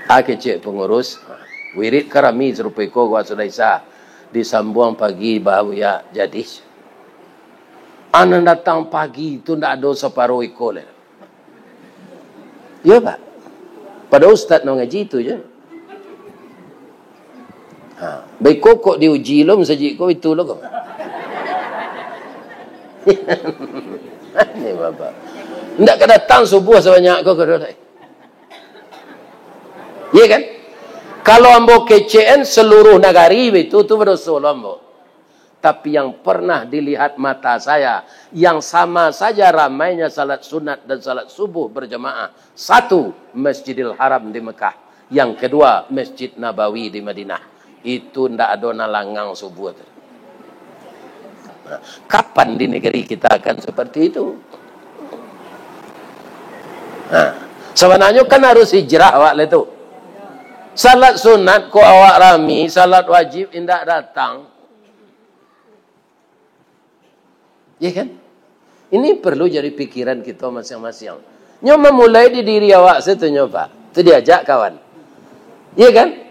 ah, kecek pangurus, wirid ka rami sarupo iko gua sudah Isya, disambuang pagi baru ya jadi. Anan datang pagi tu ndak ado saparo iko lai. Iyo, Pak. Pado ustaz nan ngaji tu je. Ha, baiko kok diuji lo masajik ko itu lo ko. Ni Bapak. Ndak ka datang subuh sabanyak ko, ko lai. Iya kan? Kalau ambo kecek-an seluruh nagari itu, tu badoso lo ambo. Tapi yang pernah dilihat mata saya, yang sama saja ramainya salat sunat dan salat subuh berjamaah, satu, Masjidil Haram di Mekah, yang kedua, Masjid Nabawi di Madinah. Itu ndak ado nan langang subuh tu. Nah, kapan di negeri kita akan seperti itu? Nah, sebenarnya kan harus hijrah awak lah tu. Salat sunat ko awak rami, salat wajib indak datang. Ya kan? Ini perlu jadi pikiran kita masing-masing. Nyo mamulai di diri awak satunyo, Pak. Tu diajak kawan. Ya kan?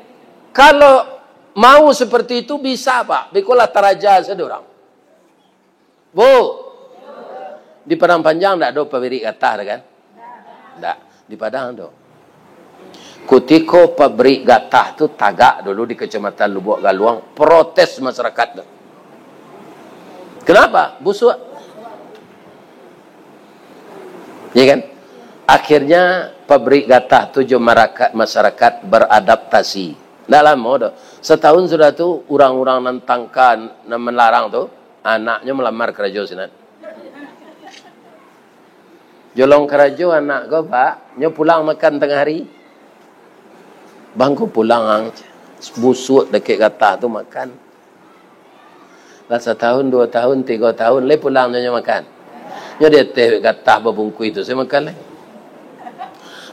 Kalau mau seperti itu, bisa, Pak. Bikolah taraja saja orang. Bu, di Padang Panjang ndak ado pabrik gatah dah kan? Ndak, di Padang tu. Kutiko pabrik gatah tu tagak dulu di Kecamatan Lubuak Galuang, protes masyarakat tu. Kenapa? Busuak. Ya kan? Akhirnya pabrik gatah tu jo marakat-, masyarakat beradaptasi. Ndak lamo doh. Setahun sudah tu, urang-urang nan tangka, nan melarang tu, anaknyo melamar karajo sinan. Jolong karajo anak ko, Pak, nyo pulang makan tangah hari. Bang ko pulang ang, busuak dakek gatah tu makan. Lah satahun, duo tahun, tigo tahun, lai pulang nyo, nyo makan. Nyo di ateh gatah babungkuih tu, sa makan lai.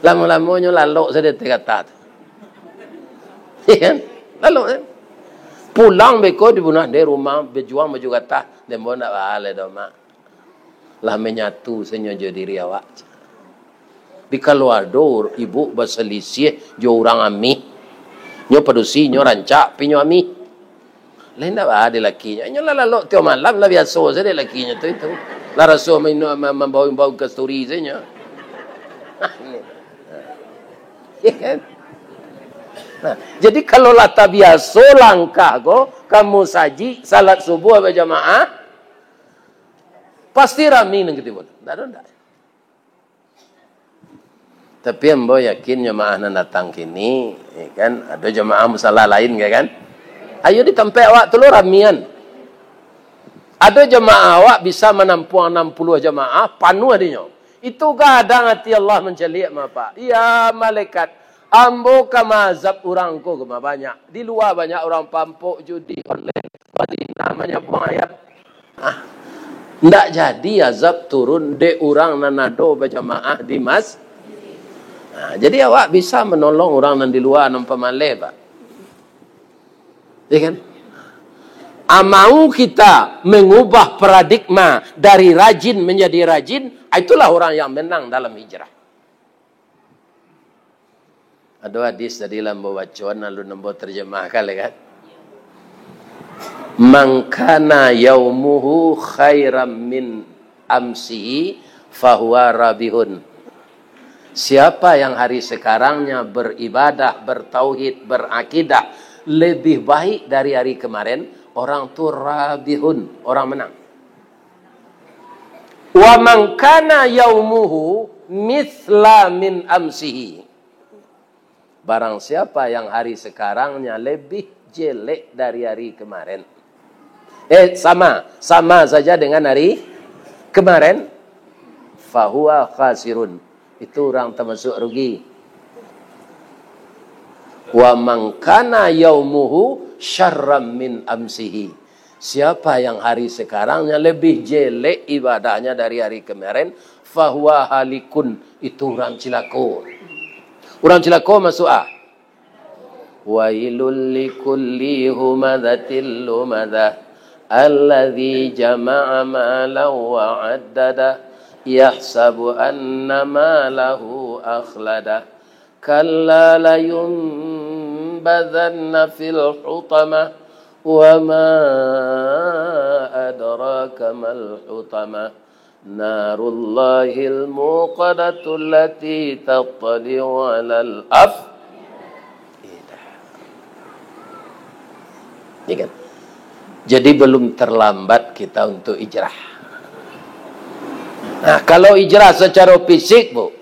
Lamo-lamo nyo lalok sa di ateh gatah tu. Iya kan? Lalok kan? Pulang beko dibunuah di rumah, bajuang baju gatah, dembo ndak baa lai doh, Mak. Lah manyatu sajo jo diri awak. Di kalau ado ibu basalisiah jo urang amih, nyo padusi, nyo rancak, pi nyo amih. Lai ndak baa dek lakinyo. Nyo lah lalok tiok malam lah biaso sajo dek lakinyo tu itu. Lah raso main-, ma-, mambaun-baun kasturi sajo. Iya kan? Nah, jadi kalau lah tabiaso langkah ko, ka musajik, salat subuh bajamaah, pasti rami nan katibo. Ndak ado ndak. Tapi ambo yakin jamaah nan datang kini, ya kan, ado jamaah musala lain, ya kan? Ayo di tampek awak tu lo ramian. Ado jamaah awak bisa manampuang anam puluah jamaah, panuah dinyo. Itu gadang ati Allah mancaliak, Bapak. Ya malaikat, ambo ka maazab urang ko, ka banyak. Di lua banyak urang pampok, judi online, bazina, manyabuang ayat. Ah, ndak jadi azab turun dek urang nan ado bajamaah di mas-, ah, jadi awak bisa manolong urang nan di lua nan pamaleh, Pak. Ya kan? Ah, mau kita mengubah paradigma dari rajin menjadi rajin, ah, itulah orang yang menang dalam hijrah. Ado hadis tadi lah ambo bacoan, alun ambo terjemahkan lai kan. "Man kana yaumuhu khairan min amsihi fahuwa rabihun." Siapa yang hari sekarangnya beribadah, bertauhid, berakidah lebih baik dari hari kemarin, orang tu rabihun, orang menang. "Wa man kana yaumuhu mithla min amsihi. Barang siapa yang hari sekarangnya lebih jelek dari hari kemarin. Eh, sama, sama saja dengan hari kemarin. Fahuwa khasirun. Itu orang termasuk rugi. Wa man kana yaumuhu syarram min amsihi. Siapa yang hari sekarangnya lebih jelek ibadahnya dari hari kemarin, fahuwa halikun, itu urang cilako. Urang cilako masuk a. Wailul likulli humazatil lumazah, alladzi jama'a malan wa addada, yahsabu anna malahu akhlada. Kalla layunbadzanna fil hutamah, wa ma adraka mal hutamah, narullahil muqadatul lati tattali'u alal af-, Ya kan? Jadi belum terlambat kita untuk hijrah. Nah, kalau hijrah secara fisik, Bu,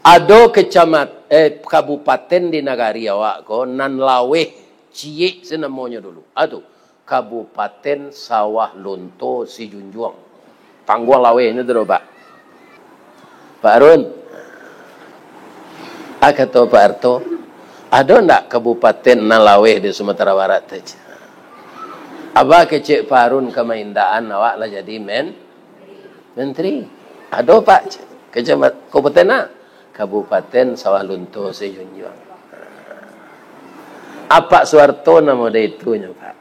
ado kecamat-, eh, kabupaten di nagari awak ko nan laweh ciek se namonyo dulu. Ado Kabupaten Sawah Lunto Sijunjuang. Tangguang lawehnyo tu, Pak. Pak Arun, ah, kato Pak Arto, ado ndak kabupaten nan laweh di Sumatera Barat tu? Aba kecek Pak Arun ka maindaan, awak lah jadi men-, menteri. Ado, Pak, kecamatan, kabupaten, ah? Kabupaten Sawah Lunto Sijunjuang. Apak Suharto namo dek itunyo, Pak.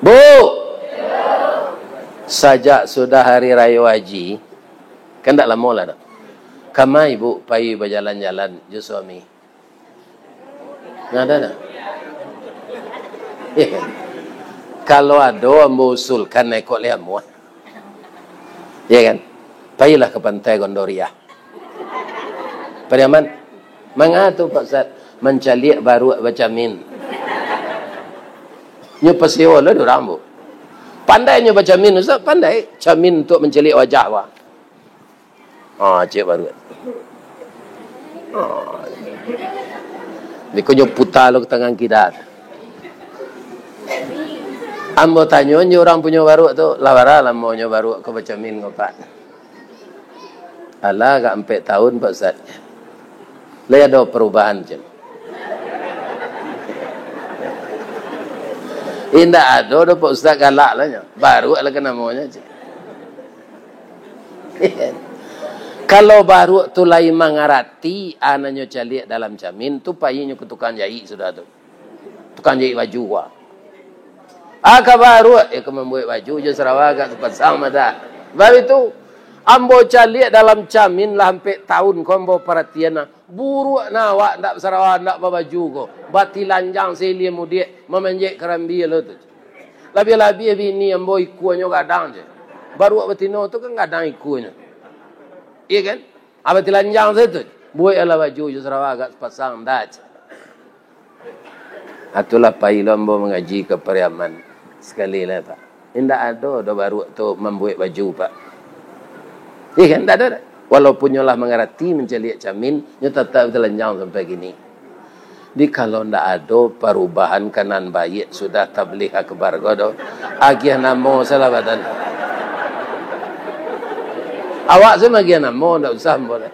Bu, sajak sudah hari rayo haji, kan ndak lamo lah tu. Kama ibu pai bajalan-jalan jo suami? Ndak ado, ndak? Iya kan? Kalau ado, ambo usulkan naik kok liamuah. Iya kan? Pailah ka Pantai Gondoriah. Pariaman, manga tu, Pak Ustaz? Mancaliak baruak bacamin. Nyo pasewa lah dek urang, Bu. Pandai nyo bacamin, Ustaz, pandai. Camin untuak mancaliak wajah, wah. Ah, cek baruak. Ah. Beko nyo puta lo ka tangan kida. Ambo tanyo jo urang punyo baruak tu, lah bara lamonyo baruak ko bacamin ko, Pak? Alah, agak ampek taun, Pak Ustaz. Lai ado parubahan, cen? Indak ado doh, Pak Ustaz, galak lah nyo. Baruak lah ka namonyo, cen. Kalau baruak tu lai mangarati, a nan nyo caliak dalam camin tu, pai nyo ka tukang jaik sudah tu. Tukang jaik baju, ah. Ah, ka baruak, yo ka mambuek baju jo sarawa agak sapasang mah dah. Baru itu, ambo caliak dalam camin lah ampek taun ko ambo paratian, ah. Buruak nah awak, ndak basarawa, ndak babaju ko. Batilanjang sailia mudiak, mamanjek karambia lo tu. Labiah-labiah bini ambo ikuanyo gadang je. Baruak batino tu kan gadang ikuanyo. Iya kan? Ah, batilanjang sajo tu. Buek lah baju jo sarawa agak sapasang, dah. Itulah pai lo ambo mangaji ka Pariaman sakali lah, Pak. Indak ado doh baruak tu mambuek baju, Pak. Iya kan? Indak ado doh. Walaupun nyo lah mangarati mancaliak camin, nyo tatap telanjang sampai kini. Jadi kalau ndak ado parubahan ka nan baiak sudah tabligh akbar ko doh, agiah namo salah badan. Awak se magiah namo, ndak usah ambo lah.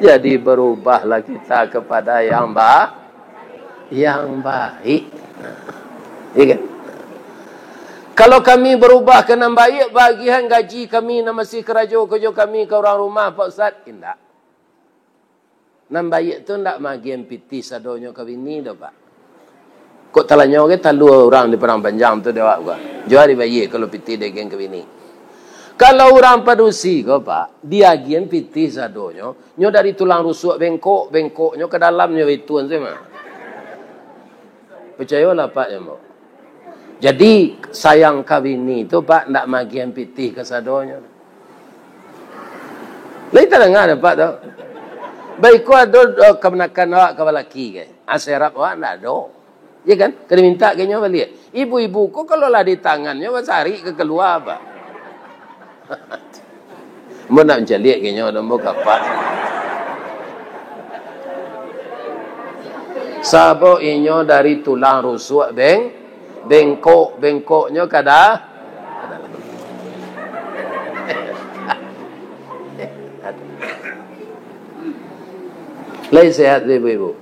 Jadi, berubahlah kita kepada yang ba-, yang baik. Iya kan? Kalau kami berubah ka nan baik, bagian gaji kami nan masih karajo ko jo kami ka urang rumah, Pak Ustaz? Indak. Nan baik tu ndak magian pitih sadonyo ka bini doh, Pak. Kok talanyo ge talua urang di Padang Panjang tu dek awak ko. Jua dibayia kalau pitih diagian ka bini. Kalau urang padusi ko, Pak, diagian pitih sadonyo, nyo dari tulang rusuk bengkok, bengkoknyo ka dalamnyo baitu se mah. Picayolah, Pak, jo ambo. Jadi, sayang ka bini tu, Pak, ndak magian pitih kasadonyo. Lai tadanga dek Apak tu? Baiko ado, eh, kamanakan awak ka balaki ke? Aserap awak ndak ado. Ya kan? Ka dimintak ka inyo baliak. Ibu-ibu ko kalau lah di tangannyo, basarik ka kalua, Pak. Ambo nak mancaliak ka inyo, ambo kapak. Sabab inyo dari tulang rusuk beng-, bengkok, bengkoknyo kada. Lai sehat ibu-ibu?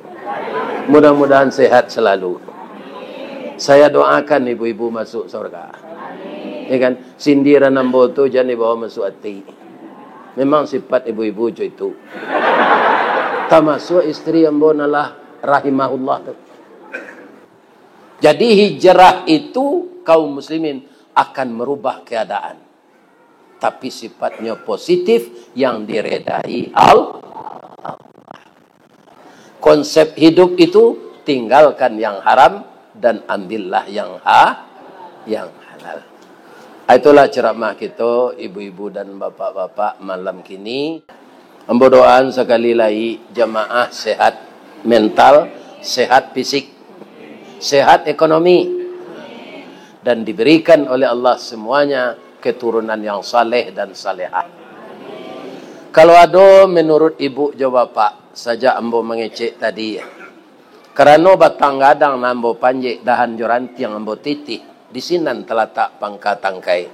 Mudah-mudahan sehat selalu. Saya doakan ibu-ibu masuk surga. Ya kan? Sindiran ambo tu jan dibawa masuk ati. Memang sifat ibu-ibu co itu. Tamasuak istri ambo nan lah rahimahullah tu. Jadi hijrah itu, kaum muslimin, akan merubah keadaan. Tapi sifatnya positif yang diredai Allah. Konsep hidup itu, tinggalkan yang haram dan ambillah yang ha-, yang halal. Itulah ceramah kita, ibu-ibu dan bapak-bapak, malam kini. Ambo doaan sakali lai jamaah sehat mental, sehat fisik, sehat ekonomi, dan diberikan oleh Allah semuanya keturunan yang saleh dan salehah. Kalau ado menurut ibu jo bapak, sajak ambo mangecek tadi, karano batang gadang nan ambo panjek, dahan jo rantiang ambo titih, di sinan talatak pangka tangkai.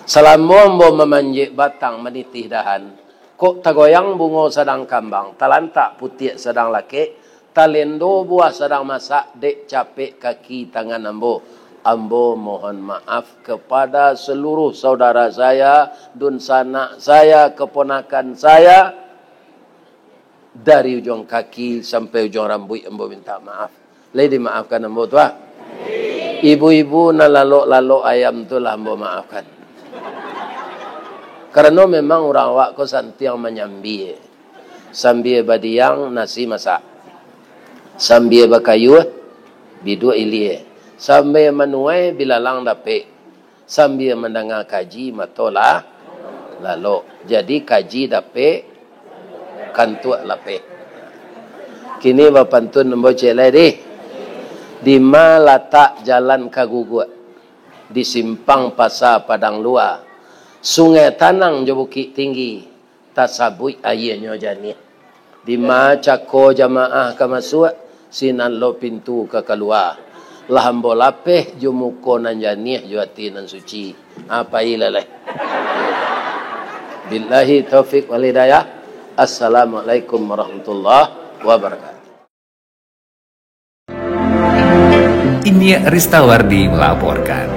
Salamo ambo mamanjek batang, manitih dahan, kok tagoyang bungo sadang kambang, talantak putiak sadang lakek, talendo buah sadang masak, dek capek kaki tangan ambo. Ambo mohon maaf kepada seluruh saudara saya, dunsanak saya, keponakan saya, dari ujuang kaki sampai ujuang rambuik ambo minta maaf. Lai dimaafkan ambo tu, ah? Ibu-ibu nan lalok-lalok ayam tu lah ambo maafkan. Karano memang urang awak ko santiang manyambia. Sambia badiang nasi masak. Sambia bakayuah biduak ilia. Sambia manuai bilalang dapek. Sambia mandanga kaji mato lah lalok. Jadi kaji dapek, kantuak lapeh. Kini bapantun ambo ciek lai dih. Dima latak jalan ka Guguak? Di simpang pasa Padang Lua. Sungai Tanang jo Bukik Tinggi, tasabuik aianyo janiah. Dima cako jamaah ka masuak, sinan lo pintu ka kalua. Lah ambo lapeh jo muko nan janiah jo ati nan suci. Ah, pailah lai. Billahi taufik wal hidayah. Assalamualaikum warahmatullahi wabarakatuh. Inyiak Ristawardi melaporkan.